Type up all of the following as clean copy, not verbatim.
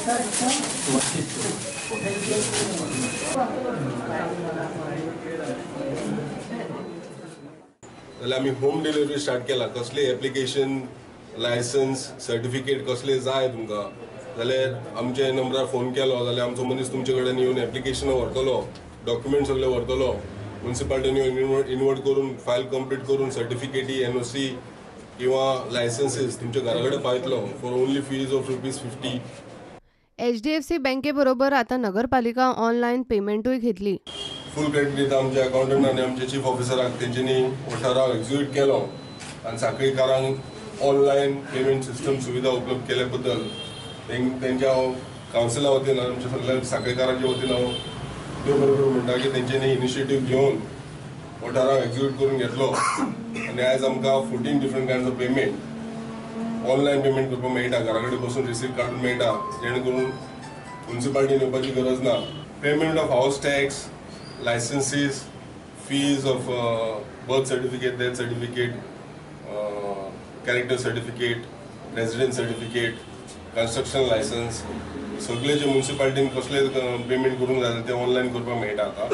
जाल्यार आमी home delivery start केला. कसले एप्लिकेशन, लायसन्स, सर्टिफिकेट कसले जाय तुमकां जाल्यार आमच्या नंबरार फोन केलो जाल्यार आमचो मनीस तुमचे कडेन येवन एप्लिकेशन व्हरतलो, डॉक्युमेंट सगळे व्हरतलो, म्युनिसिपालिटीन येवन इन्वर्ट करून फायल कंप्लीट करून सर्टिफिकेटी, एनओसी किंवा लायसन्सीस तुमच्या घरा कडेन पावयतलो for only fees of ₹50. HDFC बँकेबरोबर आता नगरपालिका ऑनलायन पेमेंटूय घेतली. फुल क्रेडिट दिता आमच्या अकाउंटंट आनी आमचे चीफ ऑफिसराक, तेंच्यांनी हो ठराव एक्झिक्यूट केलो आनी सांखळीकारांक ऑनलायन पेमेंट सिस्टम सुविधा उपलब्ध केल्या बद्दल तेंच्या हांव कावन्सिला वतीन आनी आमच्या सगळ्या सांखळीकारांच्या वतीन हांव देव बरें करूं म्हणटा की तेंच्यांनी इनिशिएटीव घेवन हो ठराव एक्झिक्यूट करून घेतलो आनी आयज आमकां 14 different kinds of payment online payment करपाक मेळटा, घरा कडेन बसून रिसीट काडून मेळटा, जेणे करून म्युनिसिपालिटीन येवपाची गरज ना. Payment of house tax, licenses, fees of birth certificate, death certificate, character certificate, residence certificate, construction licence, सगळे जे म्युनिसिपालिटीन कसले पेमेंट करूंक जाय ते ऑनलायन करपाक मेळटा. आतां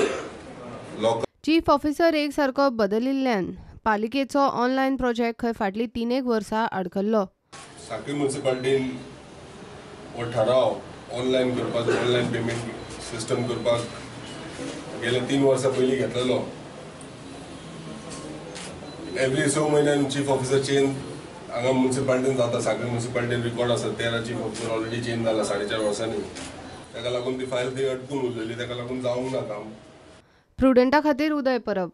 चीफ ऑफिसर एक सारको बदलिल्ल्यान पालिकेचो ऑनलायन प्रोजेक्ट खंय फाटली 3 वर्सां आडखल्लो. सांखळी म्युनिसिपालिटीन हो ठराव ऑनलायन करपाचो, ऑनलायन पेमेंट सिस्टम करपाक गेल्या 3 वर्सां पयलीं घेतलेलो. एवरी 6 म्हयन्यान चीफ ऑफिसर चेंज हांगा म्युनिसिपालिटीन जाता. सांखळी म्युनिसिपालिटीन रिकॉर्ड आसा 13 चीफ ऑफिसर ऑलरेडी चेंज जाला 4.5 वर्सांनी. ताका लागून ती फायल थंय अटकून उरलेली, ताका लागून जावंक ना काम. प्रुडंटा खातीर उदय परब.